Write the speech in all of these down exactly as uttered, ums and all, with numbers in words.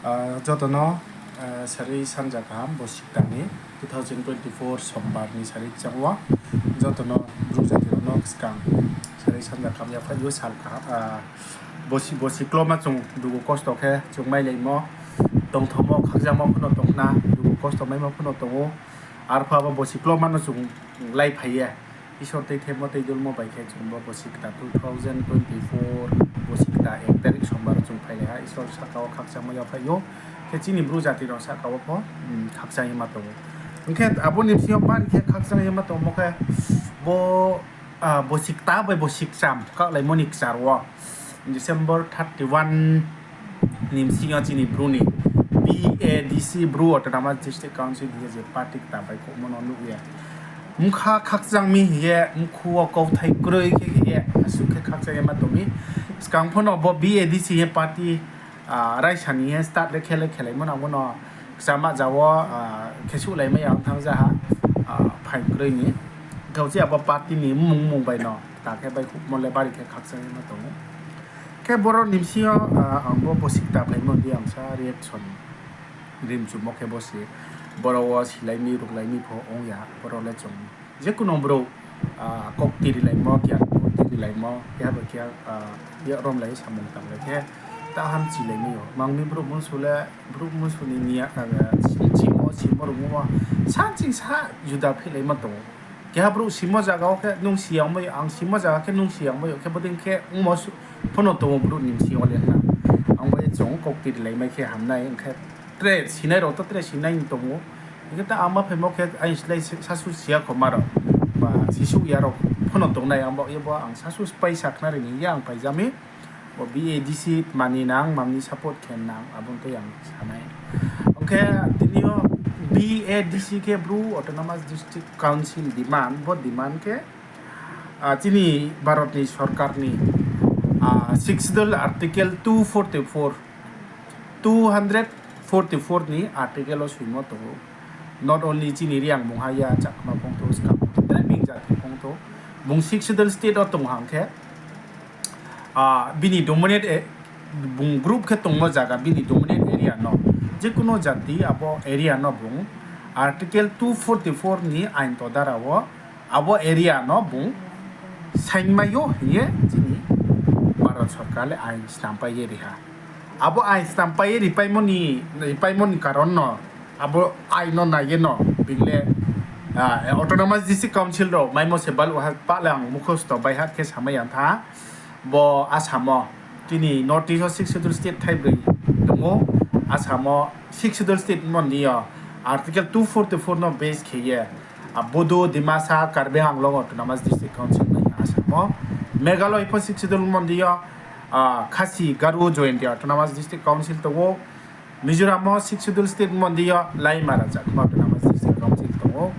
Ah, joto no, ah, sarui sanja kaham, bosi kta ni, two thousand twenty-four Sombar ni sarui kchang wo. Joto no Bru jati rao no skang sarui sanja kaham yaphaih ou, sal kaham, ah, bosi, bosi kloma chung dugu kosto khe chung mailaimo, tongthomo, khakchangmo pho no tong khna, dugu kosto maimo pho no tong ou. Arphuh abo bosi kloma no chung laiphai ye, Isor tei themo tei dulmo bai khe chung bo bosi kta two thousand twenty-four bosi kta ek tarik Sombar chung phailai ha, Isor sahka wo khakchangmo yaphaih ou. Khe chini Bru jati rao sahka wo pho, um, khakchang ye ma tong ou. Hing khe abo ni bsing yo bari khe khakchang ye ma tongmo khe bo, ah, bosi kta bai bosi kcham kahlaimo ni kchar wo December thirty-one ni bsing yo chini Bru ni B A D C, Bru Autonomous District Council hing ye je party kta bai khouhmo no nuh ye, bkha khakchang mi hing ye mkhu wo kauthai kroi khe khe ye asuh khe khakchang ye ma tong mi. Skang pho no bo B A D C hing ye party, ah, raisa ni hing ye start le khe le khelaimo nang bo no kchama ja wo, ah, khe suhlaimai ya ong thanng ja ha, ah, phaing kroi ni. Khe uchih abo party ni mmung mmung bai no kta khe bai khouhmo le bari khe khakchang ye ma tong ou. Khe boro ni bsing yo, ah, ang bo bosi kta phaimo di ang sa reaction rimchumo khe bo se, boro wo silai mi ruhlai mi pho ong ya, boro le chung je kuno brouh, ah, kok tirilaimo, keha kok tirilaimo, keha bai keha, ah, yak romlai samung tanglai khe, ta hamchilai mi ou. Mang mi brouh mungsu le, brouh mungsu ni niya, ah, simo, simo rungmo, sanching sa juda phihlaimo tong ou. Keha brouh simo zaga wo khe nung si yangmai ou, ang simo zaga khe nung si yangmai ou, khe bodei khe ongmo pho no tong ou brouh ni bsing yo le na. Ang bai chung kok tirilaimai khe hamnai, ong khe tre sinai rao to tre sinai tong ou. Hing khe ta ang ma phaimo khe aini slái sasu siya khoma rao, ba sisouh ya rao pho no tongnai, ang bo ye bo ang sasu spái sakhnari ni ye ang paija mi. Bo B A D C mani nang, mani support khe nang, abo no tei ang sa nai. Ong khe tini yo B A D C khe Bru Autonomous District Council demand, bo demand khe, ah, chini Bharat ni sorkar ni, ah, Sixth Schedule Article two forty-four, two hundred forty-four ni article wo soimo tong ou. Not only chini Reang mungha ya, Chakma phongthou, Skam phongthou, tre being jati phongthou, bung Sixth Schedule state wo tong hang khe, ah, bini dominate, bung group khe tongmo zaga, bini dominate area no, je kuno jati abo area no bung Article two forty-four ni ain todara wo abo area no bung saingmai ou hing ye chini Bharat sorkar le ain snampai ye ri ha. Abo ain snampai ye ripaimo ni, ripaimo ni karon no, abo ain no nai ye no being le, ah, Autonomous District Council rao maimo se baluh ha, pah le ang mukhosto bai ha khe samai ya tha. Bo Assam wo, chini North East wo Sixth Schedule state thaibroi tong ou. Assam wo Sixth Schedule state mo ni yo Article two forty-four no base khe ye, ah, Bodo, Dimasa, Karbi Anglong Autonomous District Council bai Assam wo. Meghalaya pho Sixth Schedule mo ni yo, ah, Khasi, Garo, Jaintia Autonomous District Council tong ou. Mizoram wo Sixth Schedule state mo ni yo Laimara, Chakma Autonomous District Council tong ou.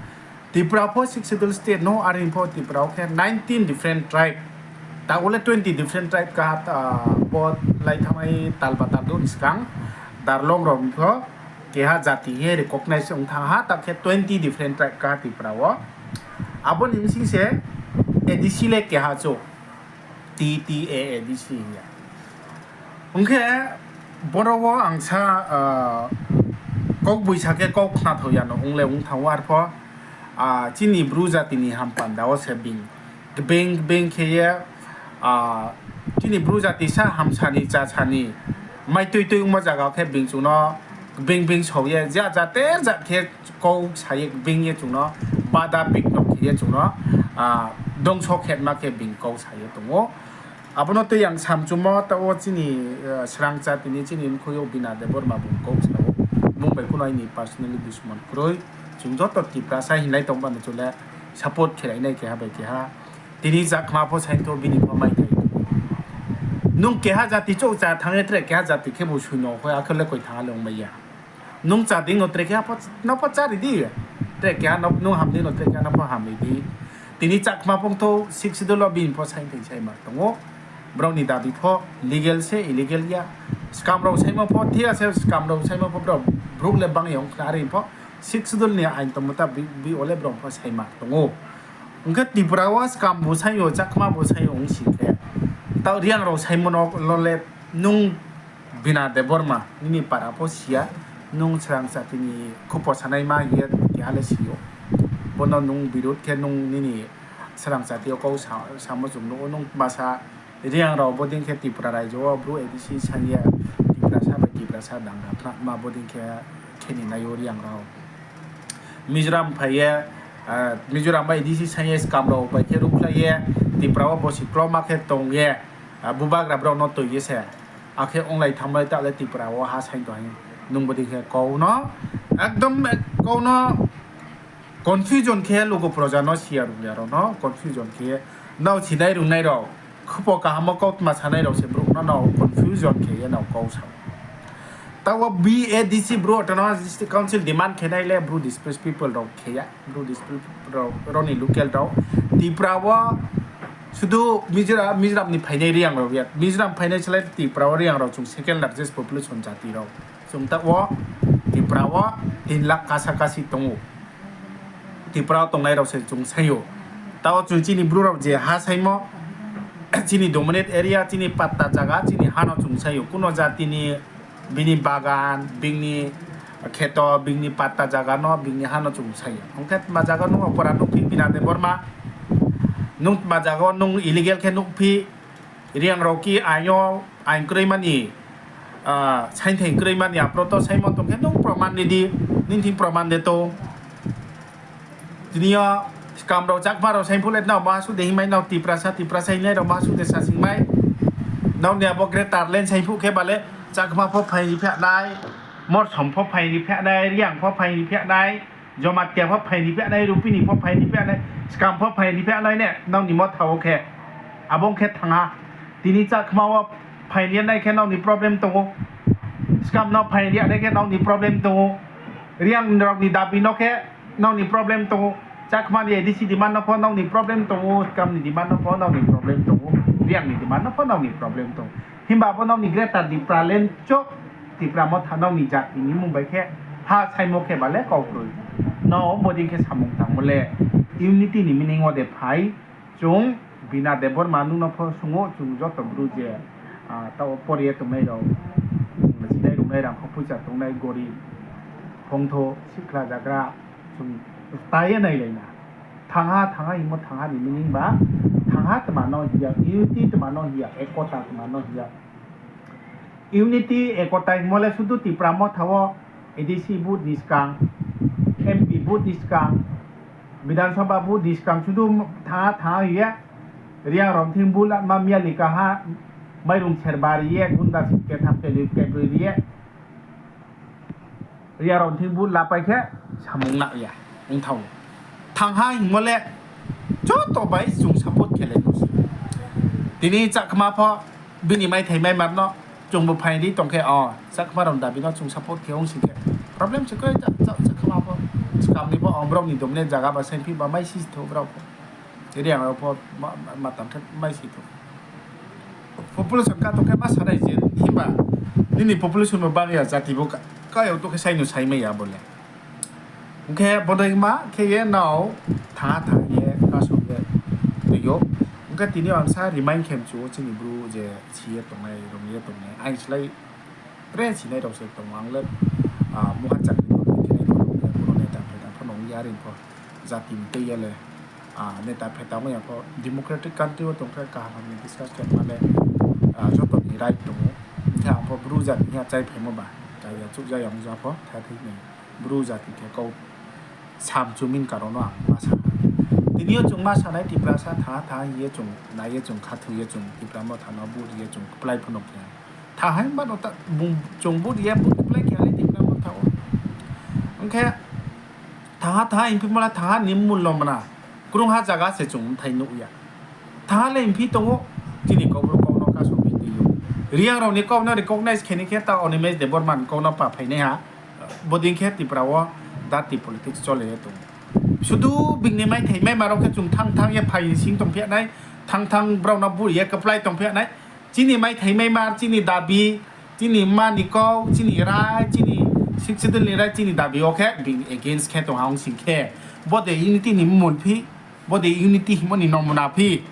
Tripura pho Sixth Schedule state no, are pho Tripura wo khe nineteen different tribe. Taoh le twenty different tribe kaha, ah, bo lai thanngmai tal ba tal do ni skang, Darlong rao pho keha jati hing ye recognize ong thanng ha, taoh khe twenty different tribe kaha Tripura wo. Abo ni bsing se A D C le keha chouh, T T A A D C hing ya. Ong khe boro wo ang sa, ah, kau boisa khe kau khnathao ya no ong le ong thanng ou arpho, ah, chini Bru jati ni hampanda wo se being, being, being khe ye, ah, chini Bru jati sa hamsa ni, chasa ni, mai tui tui ongmo zaga khe being chung no being being sao ye, ja jat ter jat khe kau sa ye being ye chung no, bada pikno khe ye chung no, ah, dongso khetma khe being kau sa ye tong ou. Abo no tei ang samchumo, taoh wo chini, ah, srangcha tini chini mkhui yo Bina Debbarma bung kau sa ou. Bung bai kuno aini personally dushman kroi. Chung joto Tiprasa hinglai tong ba no chung le support khelai nai keha bai keha. Tini Chakma pho saingtho bini pho maithai. Nung keha jati chouh cha thanng ye tre keha jati khe bo sui no hoi akhe le koi thanng le ongmai ya. Nung cha dei no tre keha pho, no pho chári di. Tre keha no, nung ham dei no tre keha no pho hamri di. Tini Chakma phongthou Sixth Schedule wo bini pho saingthai saima tong ou. Brao ni dabi pho legal se illegal ya. Skam rao saimo pho thik ase, skam rao saimo pho brao brouh le bang ya ong khna, are pho Sixth Schedule ni ain tongmo ta bi, bi wo le brao pho saima tong ou. Ong khe Tripura wo skam bo saing yo, Chakma bo saing yo ong sing khe, taoh Reang rao saimo no lo le nung Bina Debbarma, nini para pho si ya, nung srang jati ni khupo sanaima hing ye keha le si ou. Bo no nung birud khe nung nini srang jati yo kau sa-, samo chung nuh ou, nung tma sa Reang rao bodei khe Tripura raijo wo Bru A D C saing ye Tiprasa bai Tiprasa dangga phnama bodei khe khe ni nai ou Reang rao. Mizoram phai ye, Mizoram bai A D C saing ye skam rao bai khe ruhkhlai ye Tripura wo bosi kloma khe tong ye, bubagra brao no toi ye se. Akhe onglai thanngmai ta le Tripura wo ha saing tong ha. Nung bodei khe kau no, ekdom kau no confusion khe lugu proja no, si ya rung ya rao no confusion khe ye, nrao sinai rungnai rao, khupo kaham wo kautma sanai rao se brouh no nrao confusion khe ye nrao kau sa ou. Taoh wo B A D C Bru Autonomous District Council demand khe nai le Bru displaced people rao khe ya, Bru displaced rao, rao ni local rao. Tripura wo sudu Mizoram, Mizoram ni phainai Reang rao ya. Mizoram phainai se le Tripura wo Reang rao chung second largest population jati rao. Chung taoh wo Tripura wo tin lakh kasa kasi tong ou. Tripura wo tongnai rao se chung saing ou. Taoh wo chung chini Bru rao je ha saingmo, chini dominate area, chini patta zaga, chini ha no chung saing ou. Kuno jati ni bini bagan, bini kheto, bini patta zaga no, bini ha no chung saing ou. Ong khe tma zaga nung opora nuhphi Bina Debbarma, nung tma zaga wo nung illegal khe nuhphi, Reang rao ki aing yo, aing kroima ni, saingthai kroima ni apro to saingmo tong khe nung proman ri di, nini thing proman de tong. Tini yo skam rao Chakma rao saing phuh le nrao maha suh de hingmai, nrao Tiprasa, Tiprasa hingnai rao maha suh de sasingmai. Nrao ni abo greater land saing phuh khe ba le Chakma pho phaing ri phi nai, Morsom pho phaing ri phi nai, Reang pho phaing ri phi nai, Jomatia pho phaing ri phi nai, Rupini pho phaing ri phi nai, skam pho phaing ri phi nai ne, nrao ni Motha wo khe. Abo ong khe thanng ha. Tini Chakma wo phaing ri nai khe nrao ni problem tong ou. Skam no phaing ri nai khe nrao ni problem tong ou. Reang rao ni dabi no khe nrao ni problem tong ou. Chakma ni A D C demand no pho nrao ni problem tong ou. Skam ni demand no pho nrao ni problem tong ou. Reang ni demand no pho nrao ni problem tong ou. Himba abo nrao ni greater Tipraland chouh, Tipra Motha nrao ni jati ni mmung bai khe ha saingmo khe ba le kau kroi. Nrao bodei khe samung tangmo le unity ni meaning wo de phai, chung Bina Debbarma nung no pho sung ou, chung joto Bru je, taoh wo pori ye tongnai rao, sinai rungnai rang kho poicha tongnai gorib, phongtho, sikhla zagra, chung ta ye nailai na. Thangha, thangha hingmo thangha ni meaning ba, thangha tma no hing ya, unity tma no hing ya, ekota tma no hing ya. Unity, ekota hingmo le sudu Tipra Motha wo A D C vote ni skang, M P vote ni skang, Bidhan Sabha vote ni skang sudu thangha thangha hing ye, Reang rao thing vote lama miya ni kaha, mairung serba ri ye, gunda si ketham khe ni kebroi ri ye, Reang rao thing vote lapai khe samung nang ya, ong thanng ou. Thangha hingmo le joto bai chung support khe lai no se. Tini Chakma pho bini maithai maimar no chungbu phaing ri tong khe, o, Chakma rao ni dabi no chung support khe ong sing khe problem se kroi, Chakma pho. Skam ni pho, o, brao ni dominate zaga ba saingphi ba mai si thou brao pho. Reang rao pho ma, ma tang khe mai si thou. Population ka tong khe ma sanai je, himba nini population bo bang ya, jati bo ka, kayag tong khe sai no saimai ya bo le. Ong khe bodei ma khe ye nrao thangha thangha ye kaso ye tui ou. Ong khe tini yo ang sa remind khe mchu ou chini Bru je si ye tongnai, rung ye tongnai, aini slái tre sinai rao se tong ou, ang le, mungha chakri tong khe nai pho, kuno neta pheta pho nung ya ring pho, jati ni tei ye le, neta pheta ong ya pho, democratic country wo tong khe kaham ni discuss khe ma le, joto ni right tong ou. Hing khe ang pho Bru jati hing ya chai phaimo ba, chaya chouh ya ong ja pho, tha thik ni Bru jati khe kau samchu min karo no ang ma sa. Tini yo chung ma sanai Tiprasa thangha thangha hing ye chung nai ye chung khathoi ye chung Tipra Motha no vote ri ye chung kplái pho no khe. Thangha hing ba no ta, chung vote ri ye vote kplái khe ale Tipra Motha wo. Ong khe thangha thangha hingphimo le thangha ni mul no mna. Krungha zaga se chung bthai nuh ya. Thangha le hingphi tong ou, chini Kaubru kau no kaso phi tui ou. Reang rao ni kau no recognize khe ni khe ta Animesh Debbarma ni kau no pa phainaiha. Bodei khe Tripura wo dirty politics chole ye tong ou. Sudu bini maithai maima rao khe chung thanng thanng ye phai sing tongphi nai, thanng thanng brao no vote ri ye kplái tongphi nai. Chini maithai maima, chini dabi, chini mma ni kau, chini rai, chini Sixth Schedule ni rai, chini dabi wo khe bini against khe tong ha ong sing khe. Bo de unity ni mmul phi, bo de unity hingmo ni nomuna phi.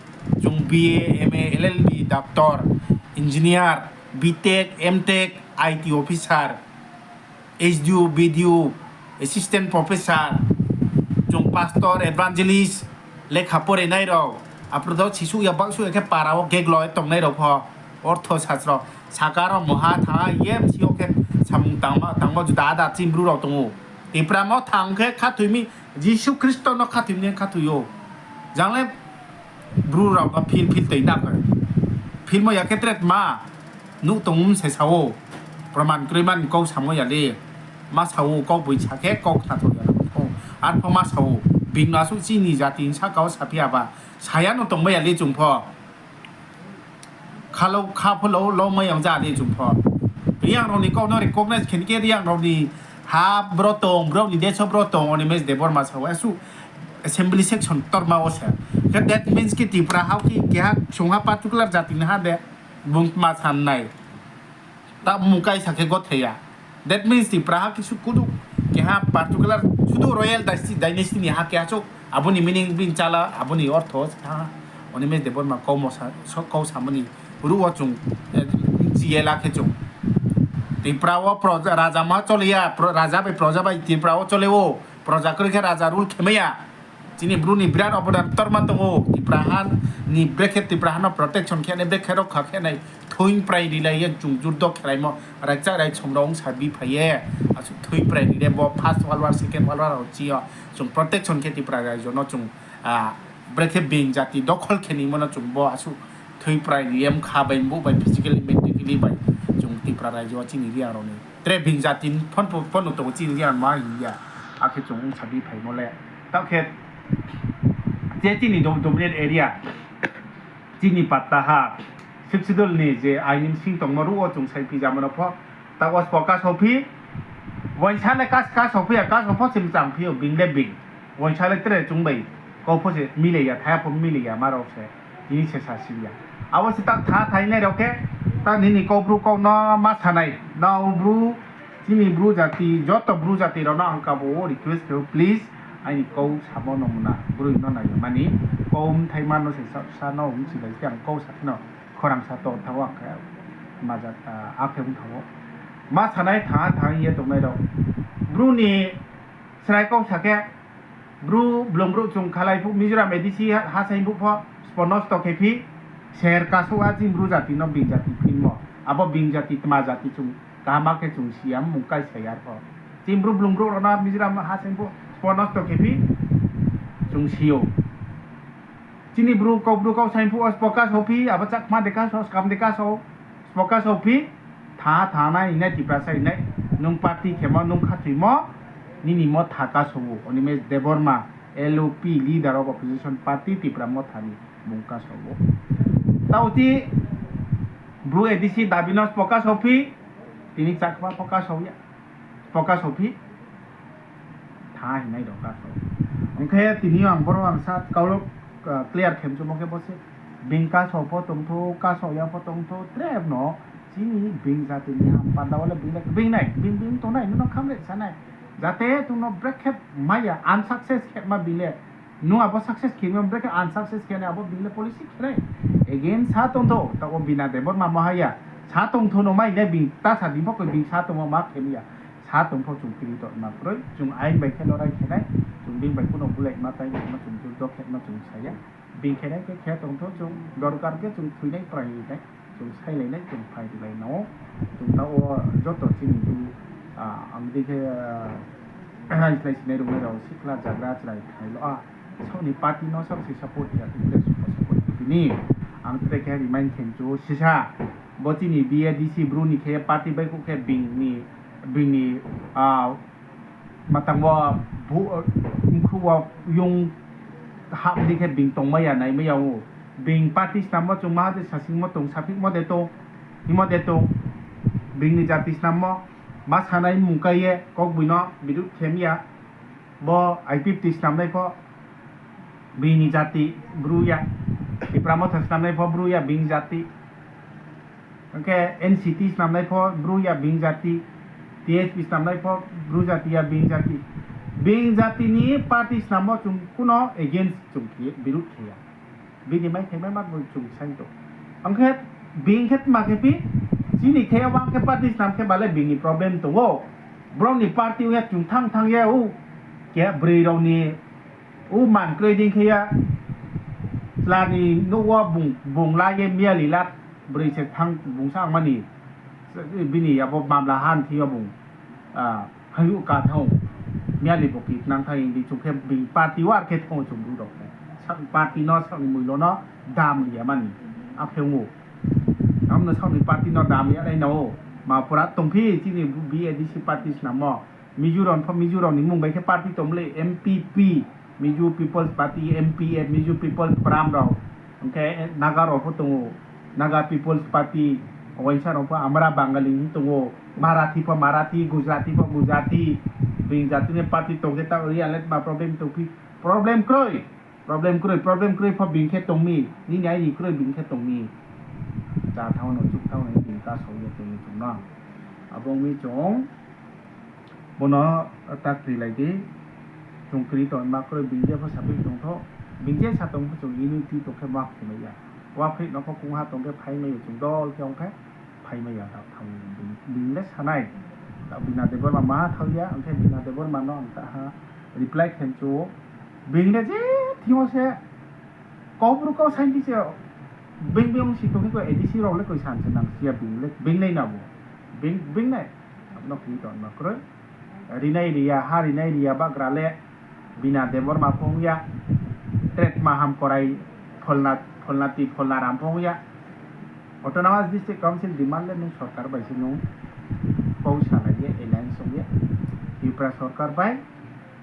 Chung B A, M A, L L B, doctor, engineer, B Tech, M Tech, I T officer, S D O, B D O, assistant professor, chung pastor, evangelist, lekha porenai rao, aphuru do sisuh ya bahsuh ya khe para wo geglo ye tongnai rao pho, ortho sasro, saka rao mungha thanng ye bsi yo khe samung tangma, tangma juda ada chini Bru rao tong ou. Tipra Motha ong khe khathoi mi, Jisu Khristo no khathoi mi khathoi ou. Jang le Bru rao no phil phil toi na khe. Philmo ya khe tre tma nuh tong se sa ou. Proman kroima ni kau samo ya le. Ma sa ou, kau boi sa khe kau khnatho ya. Arpho ma sa ou, being no asuh chini jati ni saka wo saphi ya ba. Saya no tongmai ya le chung pho. Khalou kha pho lou, loumai ya ja le chung pho. Reang rao ni kau no recognize khe ni khe Reang rao ni ha bro tong, bro ni deso bro tong, Animesh Debbarma sa ou, asuh assembly section ktorma wo se. Khe that means khe Tipra ha khe keha sungha particular jati ni ha de, bung tma sa nai. Ta mung kaisa khe gothe ya. That means Tipra ha khe su kudu keha particular sudu royal dynasty, dynasty ni ha keha chouh. Abo ni meaning bini chala, abo ni ortho se thanng ha. Animesh Debbarma kau mo sa, so kau samo ni ruh wo chung, eh, chi ye la khe chung. Tipra wo pro-, raja ma chole ya, pro-, raja bai proja bai Tipra wo chole ou, proja kroi khe raja rule khe mai ya. Chini Bru ni birat obodan ktorma tong ou, Tipra ha ni brekhe Tipra ha no protection khe nai, brekhe rokha khe nai, thoing prai rilai ye chung juddo khelaimo, raikchak raisom rao ong sa bi phai ye, asuh thoing prai ri ye bo First World War, Second World War rao chi yo, chung protection khe Tipra raijo no chung, ah, brekhe being jati dokhol khe nimo no chung bo asuh thoing prai ri ye mkha bai, mbuh bai, physically, mentally bai, chung Tipra raijo wo chini Reang rao ni tre being jati pho, pho, pho no tong ou chini Reang ma hing ya, akhe chung ong sa bi phaimo le. Taoh khe je chini dom-, dominant area, chini patta ha, Sixth Schedule ni je aini bsing tongmo ruh wo chung sai phi jamo no pho, taoh wo sbo kasophi, uaingsa le kas-, kasophi ya, kasopho se mchang phi ou, being le being. Uaingsa le tre chung bai kau pho se milai ya, thaya pho milai ya, ma rao se tini se sa si ya. Abo se ta tha thainai rao khe, ta nini Kaubru kau no ma sa nai, nrao Bru, chini Bru jati, joto Bru jati rao no ang kabo wo request khe ou, please, aini kau samo no mna, broi no nai mani, kau mthaima no se sa, sa no mchilai khe ang kau sa khe no khorang sa to thanng ou, ang khe ma jat, ah, akhe ong thanng ou. Ma sa nai tha thanng ye tongnai rao. Bru ni srai kau sa khe, Bru, blung brouh chung khalai phuh, Mizoram A D C ha, ha saing phuh pho, sbo nosto khe phi, ser kasouh ha chini Bru jati no being jati phimo. Abo being jati tma jati chung, kaham khe chung si ya, mung kaisa ya pho. Chini Bru blung brouh rao no Mizoram ha saing phuh, sbo nosto khe phi, chung si ou. Chini Bru kau, Bru kau saing phuh wo sbo kasophi, abo Chakma de kaso, skam de kaso, sbo kasophi, tha, tha nai, nai Tiprasa nai, nung party khemo, nung khathoimo, nini Motha kaso ou, Animesh Debbarma, L O P, Leader of Opposition Party, Tipra Motha ni bung kaso ou. Taoh ti Bru A D C dabi no sbo kasophi, tini Chakma pho kaso ya, sbo kasophi. Tha hingnai rao kaso. Ong khe tini yo ang boro ang sa kau lo, ah, clear khe mchumo khe bo se. Being kaso pho tongthou, kaso ya pho tongthou, tre no chini being jati ni ham panda wo le being le, being nai, being, being tongnai, nung no khamle sa nai. Jate chung no brekhe maya, unsuccess khe ma being le. Nung abo success khe ma brekhe unsuccess khe nai, abo being le policy khe nai. Again sa tongthou, taoh wo Bina Debbarma mo ha ya. Sa tongthou no mai nai being, ta sa di pho koi being sa tongmo ma khe mi ya. Sa tong pho chung kri tongma kroi, chung ain bai khe lorai khe nai, chung being bai kuno bulai ma tai ma chung juddo khe ma chung sa ya. Being khe nai khe khe tongthou chung, dorkar khe chung thoinai prai ri nai, chung sailai nai, chung phai ri lai no. Chung taoh wo joto chini tu, ah, ang di khe, ah, slái sinai rung nai rao sikhla jagra chrai khnai lo, ah, saoh ni party no saoh se support ya, Congress no support ya tini. Ang tre khe remind khe mchu sisa, bo chini B A D C Bru ni khe party baihkhouh khe being ni, being ni, ah, matang wo bu-, mkhruh wo yung hah di khe being tongmai ya, naimai ya ou. Being party snammo chung maha de sasingmo tong, saphihmo de tong, himo de tong. Being ni jati snammo, ma sanai mung kai ye, kaugboino birud khe mi ya. Bo I P F T snamnai pho, being ni jati Bru ya. Tipra Motha snamnai pho Bru ya, being jati. Hing khe N C T snamnai pho Bru ya, being jati. T S P snamnai pho Bru jati ya, being jati. Being jati ni party snammo chung kuno against chung khe, birud khe ya. Bini mai khe mai ma chung saing tong. Ang khe being khe tma khe phi, Chini khe ya bang khe party snam khe bale bini problem tong ou. Brao ni party ong ya chung thanng thanng ye ou. Keha broi rao ni ou man kroi dei khe ya. Chla ni nouh wo bung, bung la ye miya li la broi se thanng bung sa mani. Bini abo mamla han thing yo bung. Phai ou ka thanng. Miya ni bo ki knang thanng di chung khe bini party wo ar khe thanng ou chung bru rao khe. Sa party no, sa ni moilo no dam ri ya mani. Akhe ong ou. Abo no saoh ni party no dam ya nai no. Ma pura tongphi chini B A D C party snammo. Mizo rao pho Mizo rao ni mmung bai khe party tong le M P P, Mizo People's Party, M P F, Mizo People's Forum rao. Hing khe Naga rao pho tong ou, Naga People's Party, waisa rao pho Amra Bangali hing tong ou, Marathi pho Marathi, Gujarati pho Gujarati, bini jati ni party tong khe ta ri ya le ma problem tongphi, problem kroi. Problem kroi, problem kroi pho bini khe tong mi, nini aini kroi bini khe tong mi. Chá thao no, chuh thao no, bini ta song ye tong mi chung no. Abo ong mi chung, bo no ta krilai di, chung kri tongma kroi, bini je pho saphi tong tho, bini je sa tong pho chung unity tong khe ma phai mai ya. Wa phai no pho kungha tong khe phai mai ya chung dol khe ong khe. Phai mai ya ta thang bini, bini le sanai. Ta Bina Debbarma maha thang ya, ang khe Bina Debbarma no ang ta ha reply khe chu. Bini le je thing yo se, kau bru kau sainti se, bing bing si tong khe ko A D C rao le koi san se nang si ya bini le, bing nai na bo. Bing, bing nai. Abo no kri tongma kroi. Rinai ri ya, ha rinai ri ya bagra le, Bina Debbarma pho ong ya, Tretma Hamkorai, Pholna, Pholnati, Pholnaram pho ong ya. Autonomous District Council demand le nung sorkar bai se nung kau salai ye alliance ong ye. Tripura sorkar bai,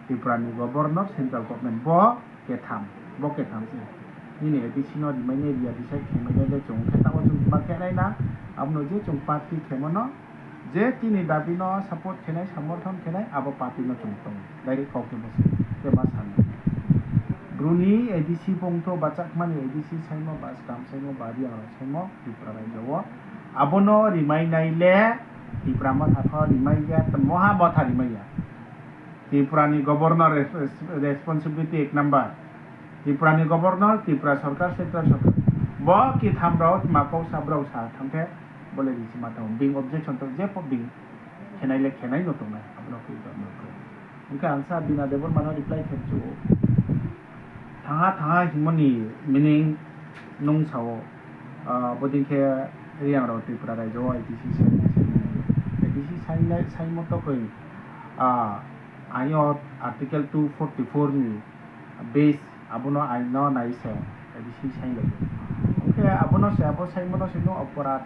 Tripura ni governor, central government bo ketham, bo ketham se. Nini A D C no rimai nai ri ya decide khe mai nai le chung khe taoh wo chung ma khe nai na, abo no je chung party khemo no, je chini dabi no support khe nai, samorthon khe nai, abo party no chung tong. Direct kau khe bo se, khe ma sa nai. Bru ni A D C pho ong tho, ba Chakma ni A D C saimo, ba Skam saimo, ba Reang rao saimo, Tripura raijo wo. Abo no rimai nai le, Tipra Motha pho rimai ya, tongmo ha Motha rimai ya. Tripura ni governor res-, responsibility ek number. Tripura ni governor, Tripura sorkar, central sorkar. Bo ketham rao ma kau sa brao sa thanng khe, bo le ri si ma tong. Bini objection tong, je pho bini khenai le khenai no tongnai. Abo no khe tongma kroi. Hing khe ang sa Bina Debbarma no reply khe chu. Thangha thangha hingmo ni meaning nung sa ou, bodei khe Reang rao Tripura raijo wo A D C sainai, sainai, A D C sainai, saimo to koi, ain yo Article two forty four ni base abo no ain no nai se A D C sainai. Hing khe abo no se, abo saimo no se no oporadh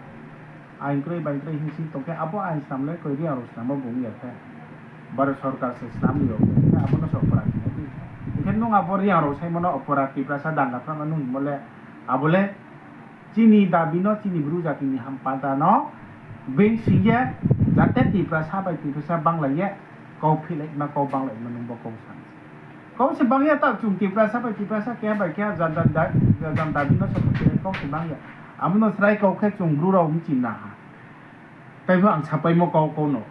ain kroi bai kroi hing si tong khe abo ain snam le koi Reang rao snam wo bung ya khe. Bharat sorkar se snam yo khe abo no se oporadh hing di. Hing khe nung abo Reang rao saimo no oporadh Tiprasa danda phano nung hingmo le abo le chini dabi no, chini Bru jati ni hampanda no being sing ye, jate Tiprasa bai Tiprasa banglai ye, kau phihlaima, kau banglaima nung bo kau sa. Kau se bang ya ta chung Tiprasa bai Tiprasa keha bai keha janda da-, janda dabi no se kau se bang ya. Abo no srai kau khe chung Bru rao mchi na ha. Tei pho ang sapaimo kau kau no.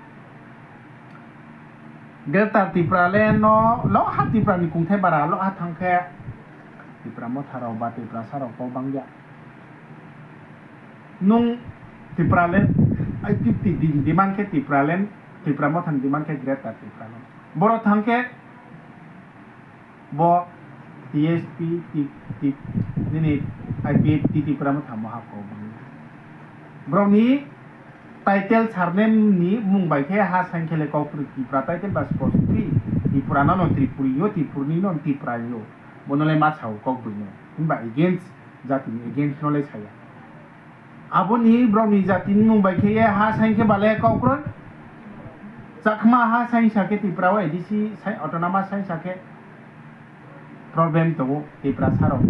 Greater Tipraland no, loha Tipra ni kongthai bara, loha thanng khe Tipra Motha rao ba Tiprasa rao kau bang ya. Nung Tipraland, I P F T ni demand khe Tipraland, Tipra Motha ni demand khe Greater Tipraland. Boro thanng khe bo T S P, T-, T-, nini I P F T Tipra Motha mo ha kau bang ya. Brao ni title surname ni mmung bai khe ha saing khe le kau kroi Tipra title ba spo spi, Tipra no no Tripuri yo, Tripuri ni no Tipra yo. Bo no le ma sa ou kau boi no. Himba against, jati ni against no le sa ya. Abo ni brao ni jati ni mmung bai khe ye ha saing khe ba le kau kroi. Chakma ha saing sa khe Tipra wo A D C sai, autonomous saing sa khe problem tong ou Tiprasa rao.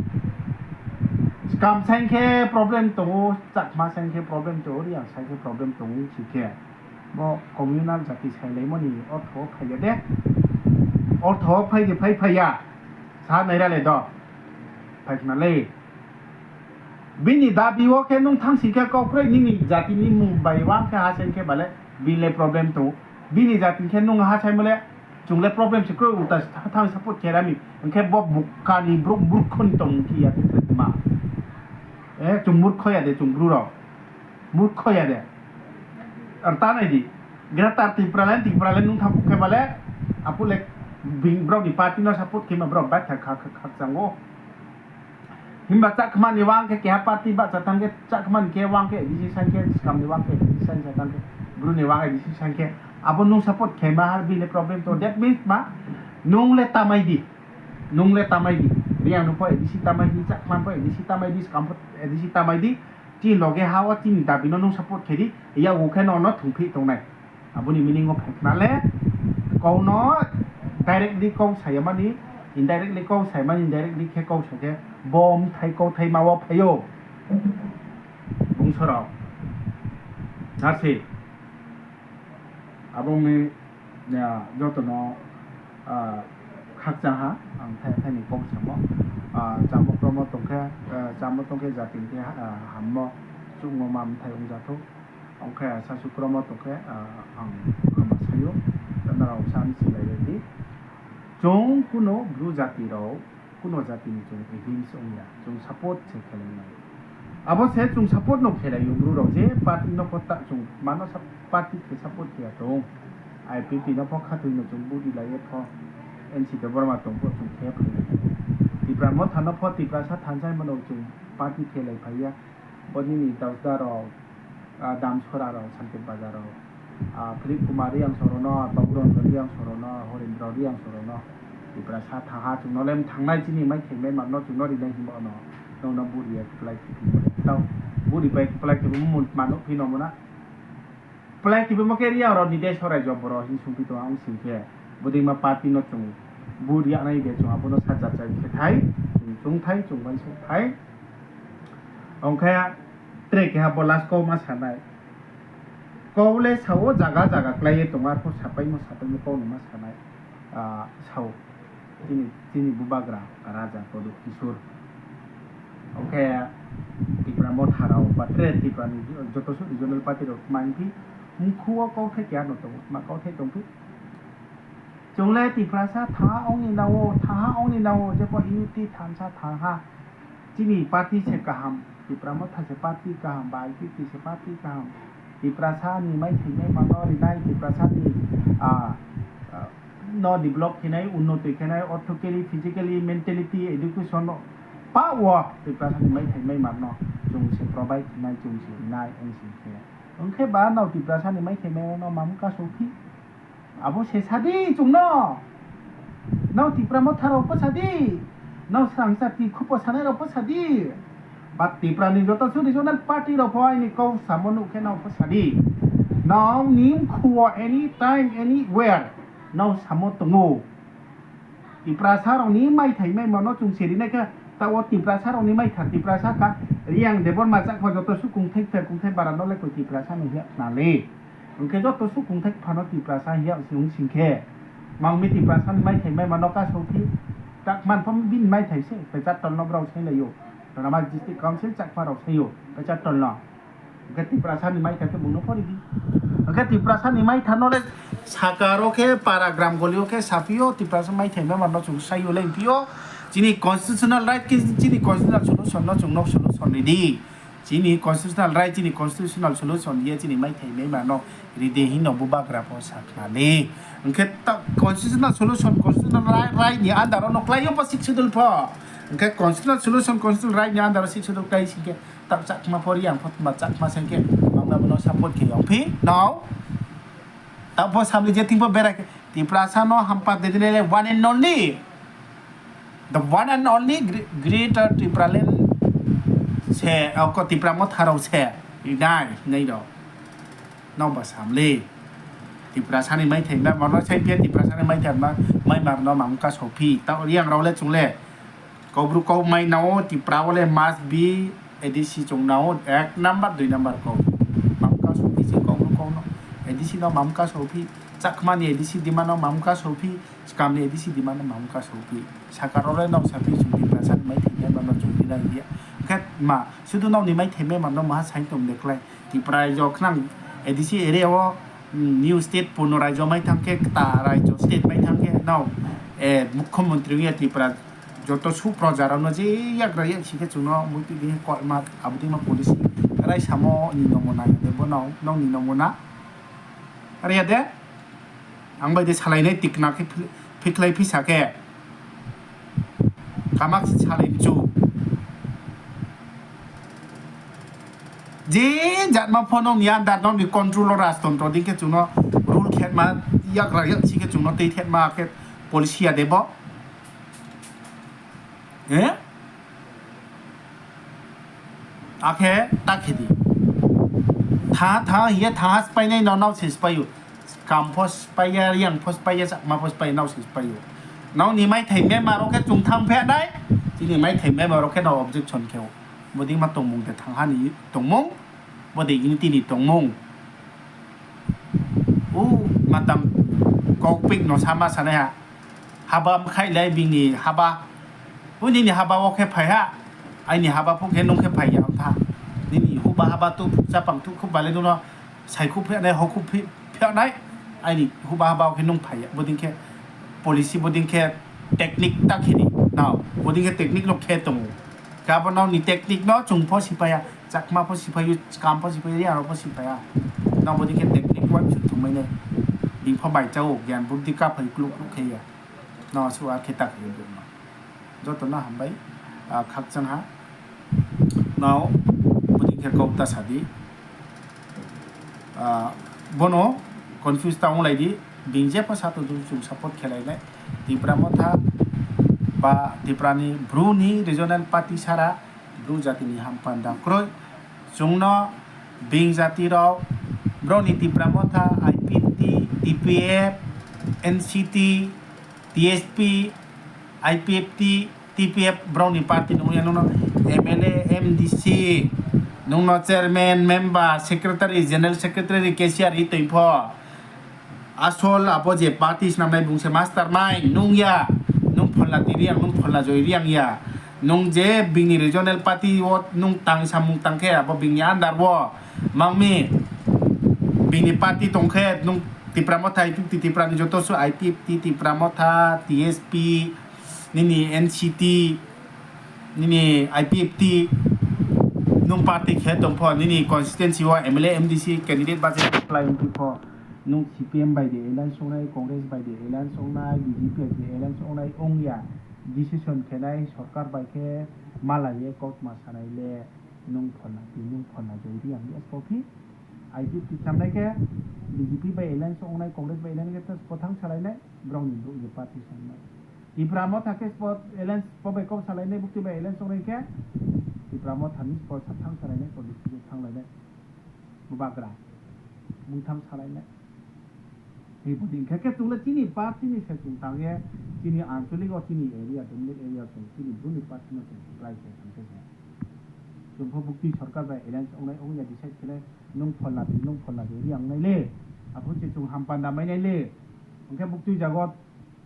Skam saing khe problem tong ou, Chakma saing khe problem tong ou, Reang saing khe problem tong ou si khe. Bo communal jati sailaimo ni ortho phai ya de. Ortho phai de phai phai ya. Sa nai ra le do. Phai khna le. Bini dabi wo khe nung thanng sing khe kau kroi nini jati ni mmung bai wang khe ha saing khe ba le bini le problem tong ou. Bini jati khe nung ha saimo le chung le problem se kroi ulta se tha-, thanng support khe ra mi. Hing khe bo buka ni brouh murkho ni tong khe ya khe ma. E, chung murkho ya de, chung Bru rao. Murkho ya de. Ar ta nai di. Greater Tipraland, Tipraland nung thapuh khe ba le, aphuh le bini brao ni party no support khe ma brao baitha kha, kha, khakchang ou. Himba Chakma ni wang khe keha party bahcha thanng khe, Chakma ni khe wang khe A D C saing khe, Skam ni wang khe A D C saing sa thanng khe, Bru ni wang A D C saing khe, abo nung support khe ma har bini problem to. That means ma, nung le tamai di. Nung le tamai di. Reang no pho A D C tamai di, Chakma pho A D C tamai di, Skam pho A D C tamai di. Chini loge ha wo chini dabi no nung support khe di. Yakgu khe no no thungphih tongnai. Abo ni meaning wo phai khna le, kau no directly kau sa ya mani, indirectly kau sa ya mani, indirectly khe kau sa khe, bo bthai kauthai ma wo phai ou. Bungso rao. Ar se. Abo ni, joto no, khakchang ha, ang thai thai ni kau samo. Chamo kromo tong khe, chamo tong khe jati ni khe, hammo, chungmo ma bthai ong ja thou. Ong khe sasu kromo tong khe, ang khama sai ou, nrao sa msilai ri di. Chung kuno Bru jati rao, kuno jati ni chung against ong ya, chung support se khelai nai. Abo se chung support no khelai ou, Bru rao je party no pho ta chung mano sa-, party khe support khe ya tong. I P P no pho khathoi no chung vote rilai ye pho, N C Debbarma tong pho chung khe phailai. Tipra Motha no pho Tiprasa thanngsaimo no chung party khelai phai ya. Bo nini Dausda rao, Damsora rao, Santir Bazar rao, Philip Kumar Reang soro no, Babu Ranjan Reang soro no, Horendra Reang soro no, Tiprasa thanng ha, chung no le mthangnai chini maithai maima no chung no rinai himba no, nung no vote ri ye kplái khe phi mo le tau. Vote ri pai kplái khe bo mung manuh phi no mo na. Kplái khe bo mo khe Reang rao ni deso raijo boro hing sungphi tong ang sing khe, bodeima party no chung vote ri ya nai de chung abo no sa jachai khe thai, chung chung thai, chung uaingsouh thai. Ong khe tre keha bo last kau ma sa nai. Kau le sa wo zaga zaga klái ye tong, arpho sapaimo sapaimo kau no ma sa nai. Sa ou, chini, chini bubagra raja Pradyot Kishore. Ong khe Tipra Motha rao ba tre Tipra ni joto suh regional party rao kma hing phi, mkhu wo kauthai keha no tong, ma kauthai tong phi. Chung le Tiprasa thanng ha ong ni nang ou, thanng ha ong ni nang ou, jepho U T thanngsa thanng ha. Chini party se kaham, Tipra Motha se party kaham, ba I P P se party kaham. Tiprasa ni maithai maima no rinai, Tiprasa ni, no develop khe nai, unnoti khe nai, orthocally, physically, mentality, education no, pa wo Tiprasa ni maithai maima no chung se provide khe nai, chung se rinai ong sing khe. Ong khe ba nrao Tiprasa ni maithai maima no ma mkasou phi. Abo se sa di chung no. Nrao Tipra Motha rao pho sa di. Nrao srang jati khupo sanai rao pho sa di. Ba Tipra ni joto suh regional party rao pho aini kau samo nuh khe nrao pho sa di. Nrao ni mkhu wo any time, anywhere nrao samo tong ou. Tiprasa rao ni maithai maima no chung se rinai khe, taoh wo Tiprasa rao ni maithai, Tiprasa ka, Reang Debbarma Chakma joto suh kongthai kthar kongthai bara no le koi Tiprasa ni hing ya khna le. Ong khe joto suh kongthai kpha no Tiprasa hing ya ong sing khe, mang mi Tiprasa ni maithai maima no kasou phi, Chakma pho bini maithai se, Pecharthal no brao sainglai ou. Ranama District Council Chakma rao sai ou Pecharthal no. Ong khe Tiprasa ni maithai khe bung no pho ri di. Ong khe Tiprasa ni maithai no le saka ro khe para gram goli yo khe saphi ou, Tiprasa maithai maima no chung sai ou le phi ou. Chini constitutional right khe, chini constitutional solution no chung no solution ri di. Chini constitutional right, chini constitutional solution ye chini maithai maima no ri di hing no bubagra pho sa khna le. Ong khe constitutional solution, constitutional right, right ni under wo no klái ou pho Sixth Schedule pho. Ong khe constitutional solution, constitutional right ni under wo Sixth Schedule klái sing khe, taoh Chakma pho Reang pho ma Chakma sing khe, bangla bo no support khe yong phi no. Taoh pho samli je thing pho berai khe, Tiprasa no hampa de le one and only, the one and only gre-, Greater Tipraland se, o ko Tipra Motha rao se rinai, nai rao. Nrao ba samli. Tiprasa ni maithai maima no sai phi ya, Tiprasa ni maithai ma-, maima no ma mkasou phi. Taoh Reang rao le chung le Kaubru kau mai nang ou, Tipra wo le must be A D C chung nang ou, ek number, dui number kau. Ma mkasou phi se Kaubru kau no, A D C no ma mkasou phi, Chakma ni A D C demand no ma mkasou phi, Skam ni A D C demand no ma mkasou phi. Saka ro le nrao saphi chung Tiprasa ni maithai maima no chung ri nai ya. Khe ma, sudu nrao ni maithai maima no maha saing tong de klái. Tipra raijo khnang A D C area wo, new state Purno raijo mai thanng khe, kta raijo state mai thanng khe, nrao, mukhyamantri ong ye Tipra joto suh proja rao no je yagra ya si khe chung no muitu di khe kolma, abo deima policy raisamo ni nomona ya de bo nrao, nrao ni nomona. Are ya de? Ang bai de salainai tikna khe phi-, phikhlai phisa khe. Kamak salai mchu. Je jatma pho nong ni under, nong ni control wo rajtontro dei khe chung no rule khetma, yakgra yakchi khe chung no tei khetma khe policy ya de bo? Eh? Akhe ta khe di. Tha, tha hing ye tha ha spáinai no nao se spái ou. Skam pho spái ya, Reang pho spái ya, Chakma pho spái ya, nao se spái ou. Nao ni maithai member rao khe chung thanng phe nai, chini maithai member rao khe nao objection khe ou. Bodei ma tongmung de thanng ha ni tongmung, bodei unity ni tongmung. U, matang kaupik no sama sanai ha. Haba mkhaih le bini haba. U, nini haba wo khe phai ha. Aini haba phuh khe nung khe phai ya tha. Nini huhba haba tu, chapang tu khuhba le nung no saikhuh phi nai, hokhuh phi, phi nai. Aini huhba haba wo khe nung phai ya. Bodei khe policy, bodei khe technique ta khe di. Nao, bodei khe technique no khe tong ou. Khe abo nao ni technique no chung pho siphai ya, Chakma pho siphai ou, Skam pho siphai ou, Reang rao pho siphai ya. Nao bodei khe technique uaingsouh thungmai nai. Bini pho bai chá ou, gyan buddhi kaphai kluh kluh khe ya. Nao asuh akhe ta khe di no. Joto no hambai, ah, khakchang ha. Nao, bodei khe kau ta sa di. Ah, bono confuse ta onglai di, bini jepho sa tong chung support khelai nai. Tipra Motha ba Tipra ni Bru ni regional party sara, Bru jati ni hampanda kroi. Chung no bini jati rao, brao ni Tipra Motha, I P F T, T P F, N C T, T S P, I P F T, T P F, brao ni party nung ya nung no M L A, M D C, nung no chairman, member, secretary, general secretary, cashier ri toi pho. Asol abo je party snamnai bung se mastermind nung ya, nung Phola Ti Reang, nung Phola Joy Reang ya. Nung je bini regional party wo nung tang samung tang khe abo bini under wo mang mi, bini party tong khe nung Tipra Motha, I P F T, Tipra ni joto su I P F T, Tipra Motha, T S P, nini N C T, nini I P F T, nung party khe tong pho, nini constituency wo M L A, M D C candidate bache apply ong phi pho, nung C P M bai de alliance ong nai, Congress bai de alliance ong nai, B J P bai de alliance ong nai, ong ya, decision khe nai sorkar bai khe mala ye kautma sanai le, nung Phola Ti, nung Phola Joy Reang ye spo phi, I P F T samnai khe, B J P bai alliance ong nai, Congress bai alliance khe spo thanng salai nai, brao ni brouh ye party song nai. Tipra Motha khe spo alliance, spo bai kau salai nai, buktui bai alliance ong nai khe, Tipra Motha ni spo sa thanng salai nai, policy ye thannglai nai. Bubagra, bung thanng salai nai. Hi bodei khe khe chung le chini party ni se chung tang ye, chini ancholic wo chini area, dominant area chung chini Bru ni party no chung supply khe thanng khe se. Chung pho buktui sorkar bai alliance ong nai, ong ya decide khe nai, nung Phola Ti, nung Phola Joy Reang nai le. Aphuh se chung hampanda mai nai le. Ong khe buktui jaga wo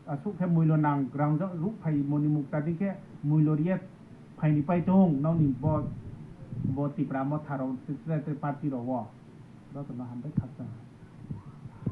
asuh khe muilo nang rang ruhphai moni mukta dei khe muilo ri ye phai ni pai tong, nrao ni bo, bo Tipra Motha rao, tre, tre, tre party rao wo. Joto no hambai khakchang ha.